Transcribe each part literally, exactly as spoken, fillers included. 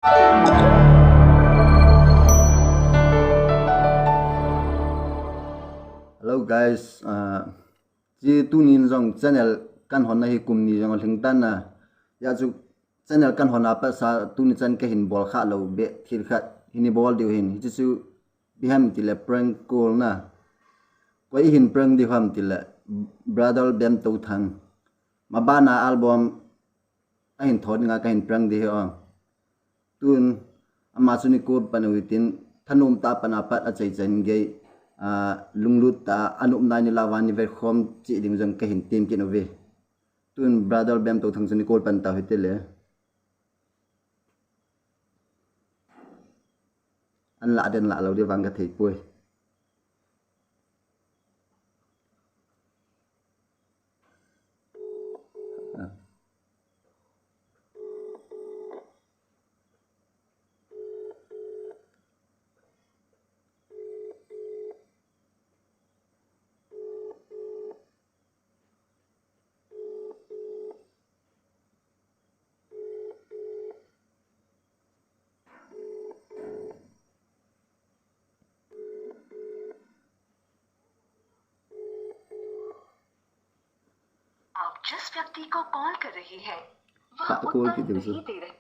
Hello guys, uh, chi tunin jong channel kan honna hi kum ni jong alhing tan na. Ya chu channel kan honna pat sa tuni chan kahin bol kha lou be thil khat hini bol diu hin. Hichu chu ipi ham tile prank call na. Koi ihin prank diu ham tile Brother Bem Touthang. Mabana album ahin thot nga kahin prank diu hi o. Tun ama chu ni call pan u hitin thanom tah a pan apat achai chan gei, ah, lunglut tah a anop nai ni lava ni vet khom chi ding jong kahin tem kit uve. Tun Brother Bem Touthang chu ni call pan tau hite le. An lah den lah lou di vang ka thei poi. आप जिस व्यक्ति को कॉल कर रहे हैं, वह हाँ, तो कॉल उत्तर की नहीं दे रहे।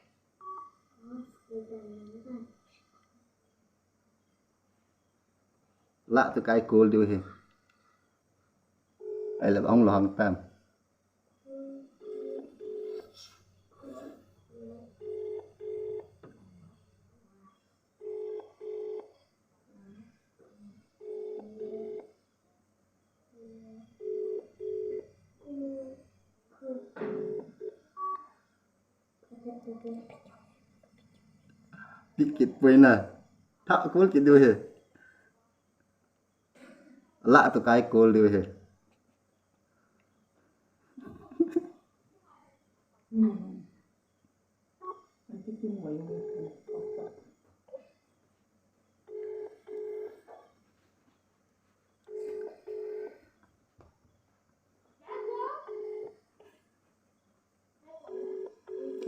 Lah tu kai call diu hi. Ai le hong lo hang tam. Pi kit poi na. Tha call kit diu hi. Lah tu kai call diu hi.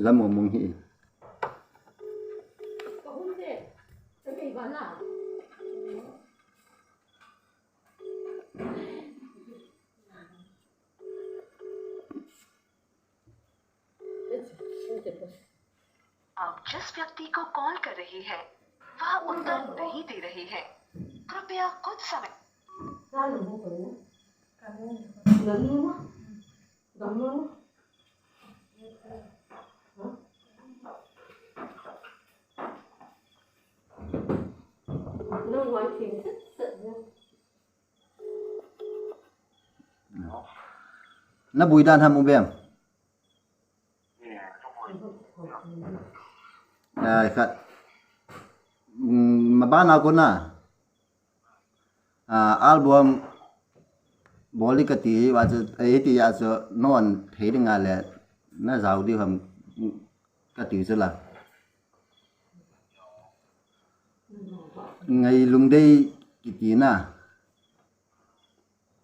Lam mong mong hi. आप जिस व्यक्ति को कॉल कर रहे हैं, वह उत्तर नहीं दे रहे हैं। कृपया कुछ समय। Na bui dan ham u Bem? Ai khat. Mm, mabana kona. Ah, album bol di kati, wa chu, eh, ti ya chu, non thei ding a le, na jao di ham, kati chu la. Ngai lungdei kiti na.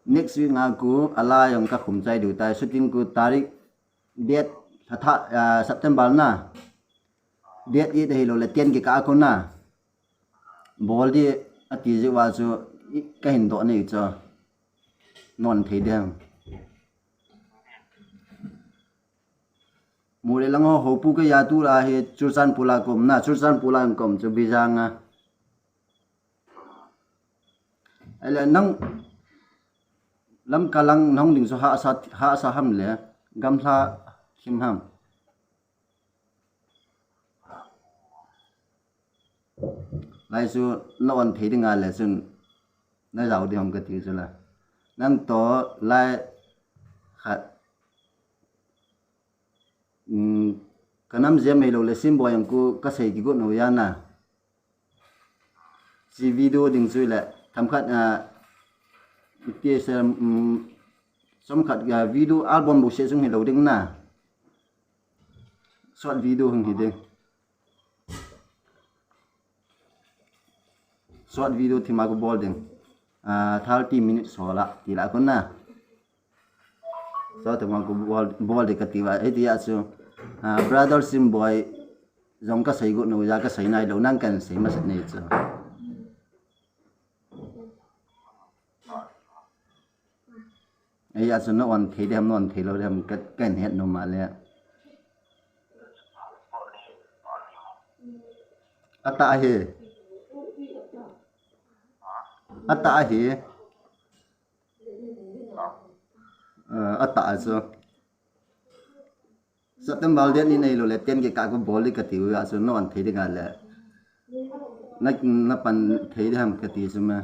Next week nga ku ala jong ka khum chai diu tai, shooting ku tarik date tha tha, ah, September na. Date eight ahilou le ten kikah a kona. Bol di ati jeh uva chu i, ka hin doh nei chu. Non thei ding. Mu le lang ho, hopu ka ya tu la hi Churachandpur a kom na, Churachandpur a kom chu Bijang a. Ahile nang Lamka lang nahung ding chu hahsa, hahsa ham le gamla thim ham? Lai chu na on thei ding a le chun na jao ding ham kati chu la. Nang to lai khat, um, ka nam jia mai lou le Simboi ang ku ka sei kigot nou ya na. Chi video ding chu le, tham khat, ah, ti se, um, som khat, ah, video album bu se sung hi lou ding na. Short video hung hi ding. Short video thima ku bol ding. Ah, thirty minutes ho la, ti la kun na. So, thima ku bol, bol ding kati uva. Hiti a chu, ah, Brother Simboi, jong kasei got nau, ja kasei nailou, nang kan sei masat nei chu. Ei, achu na on thei dem, na on thei lou dem, ka, kan het nom a le. Atah hi. Atah hi. Ah, atah chu. September date ni nei lou le, ten kikah ko bol di kati u a chu, na on thei ding a le. Na, na pan thei di ham kati chu ma.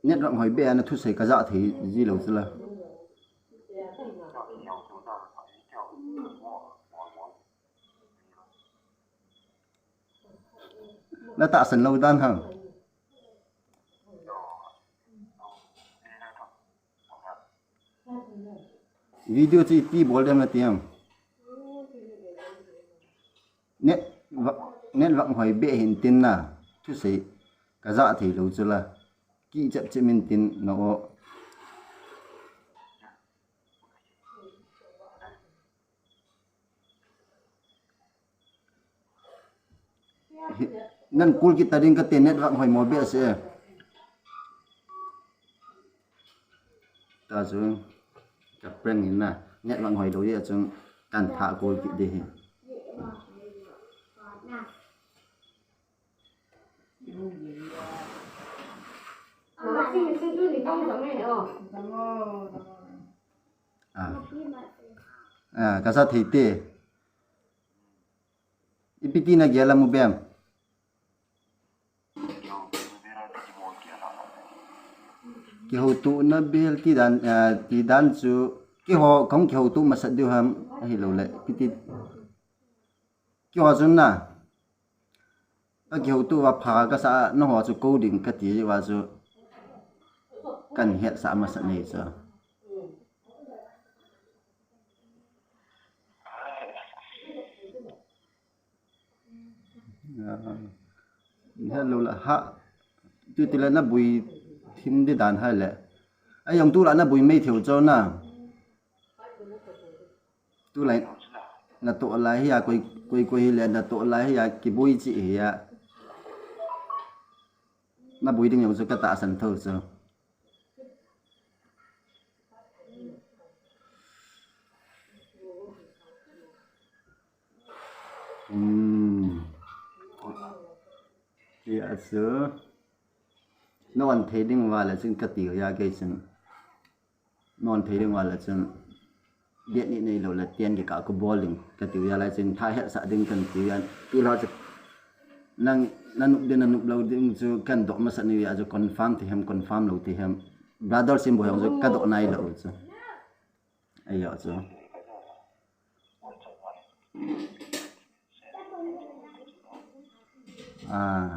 Network hoi be a na thusei ka ja thei ji lou chu la. Na tahsan lou dan ham. Video chu ipi bol dem na ti ham. Net, va, network hoi be hin tin na. Thusei ka ja thei lou chu la. Ki chep chep min tin na o. Hi, nan kul kit ta ding kate, network hoi mo be ase. Ta chu, ka prank hin na, network hoi lou a chu, kan tha kul kit de hi. Ah. Ah, ka sa thei te. Ipi ti na gel a mu bem. Kihoutona bel ti dan, ah, ti dan chu kiho, kong kihoutona masat diu ham, ahilou le, ipi ti. Kiho chun na. Ka kihoutona pha ka sa, na ho chu ko ding kati va chu. Kan het sa masat nei chu. Hello la ha. Tu tu la na bui thim di dan hai le. Ai yong tu la na bui mei thiu cho na. Tu lai na to lai hi a koi koi koi hi le na to lai hi a kibui chi hi a. Na bui ding yong chu ka tahsan tho chu. Hmm. Ti a chu. Na on thei ding va le chun kati ya kei chun. Na on thei ding va le chun. Date ni nei lou le ten kikah ko bol ding kati ya lai chun tha het sa ding kan ti ya. Tu la chu. Nang na nup ding na nup lou ding chu kan doh masat ni ya chu confirm thei ham confirm lou thei ham. Brother Simboi jong chu ka doh nai lou chu. Ayo chu. Ah.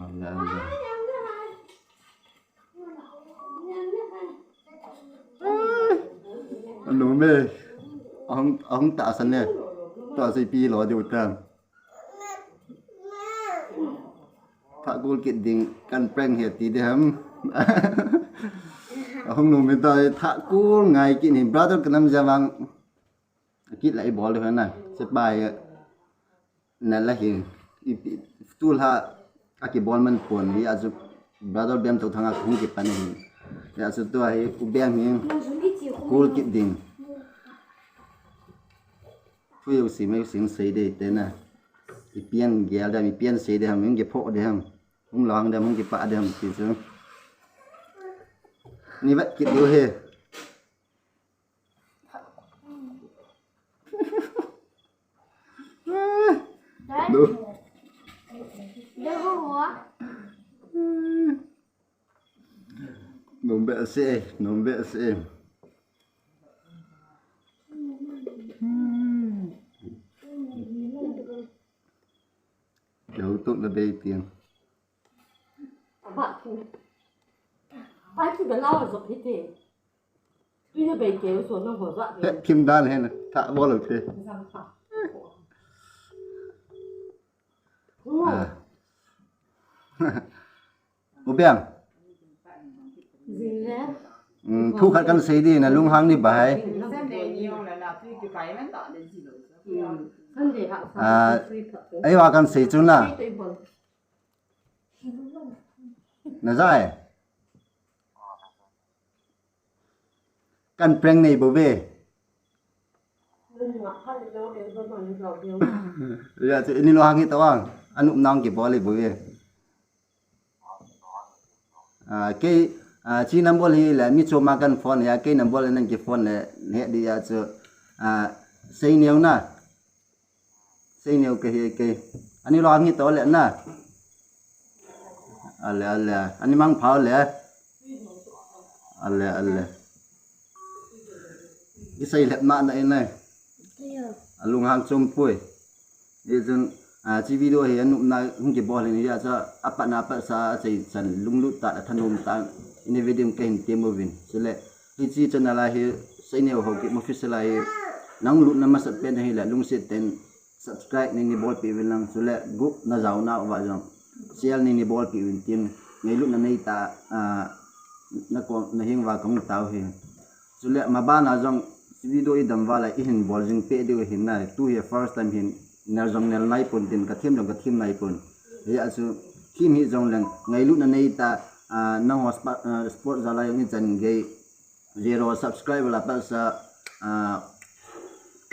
Ayo, ayo. Anu me. Ahung, ahung tahsan ne. Tahsan pi lo diu tam. Tha kul kit ding kan prank hi ti di ham. Ahung nu mi ta tha kul ngai kit ni brother ka nam ja vang. Kit la i bol di na. Sepai na la hi. I tu la a kibol man pon hi a chu brother Bem to thanga hung kipan hi. Ya chu tu hi u Bem hi. Kul kit ding. Thu yo si me sing sei de te na. I pian gel da mi pian sei de ham, hung kipho de ham. Hung lang de ham, hung kipa de ham ti chu. Ni vet kit diu he. Du. Nom behseh, nom behseh. Kihoutona bei tiang. Bai ki bela wa zok hiti. Tui na bei ke so na ho zok. He, kim dan he na. Tha bol lo te. Ah. U Bem. Jing le. Um, thu khat kan sei di, na lunghang ni ba hai. Sunday ni jong la na tui kikai man ta de ji lo. Sunday ha. Ah, sa tui khat. Ei wa kan sei chu na. Tui bol. Na zai. Kan prank nei bou ve. Ya, chu ini lo hang hi tawang. Anup nang kibol hi bou ve. Ah, kei, ah, chi number hi le, mi choma kan phone ya, kei number le nang ki phone le, he di ya chu, ah, sei neo na. Sei neo ka hi kei. Ani lo hang hi to le na. Ale, ale. Ani mang phao le. Ale, ale. I sei let ma na i nai. Alung hang chom pui. Hi chun, ah, chi video hi anupna hung kibol hin hi a cha, apatna patsa a chei chan lunglut ta, athanom ta, ini video ka hin tem uvin. Chule, hichi channel a hi, Seineo Haokip Official a hi, nang lutna masat pen hi le, lungset ten subscribe nei, nei bolpeh uvin lang. Chule, group na jaona uva jong, share nei, nei bolpeh uvin tin, ngailutna nei ta, ah, na ko, na hing uva kahung tao hi. Chule, mabana jong, video i dam val a i hin bol jing peh diu hin nai, tu hi first time hin, nel jong nel nai pon tin, ka them jong ka them nai pon. Hi a chu, them hi jong leng, ngailutna nei ta, ah, nangho spa-, ah, support jal a jong i chan gei, zero subscriber a patsa, ah,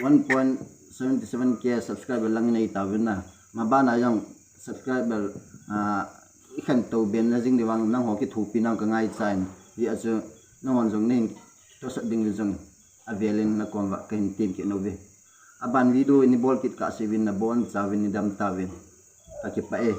one point seven seven K subscriber lang i nei tauvin na. Mabana jong subscriber, ah, i khantou ben na jing di vang nangho kithopi nau ka ngaicha in. Hi a chu, nanghon jong nei tosot ding jong avel in na kom uva ka hin tem kit uve. Aban video nei bol kit kah seuvin, na bonchauvin, nei dam tauvin. Ka kipah e.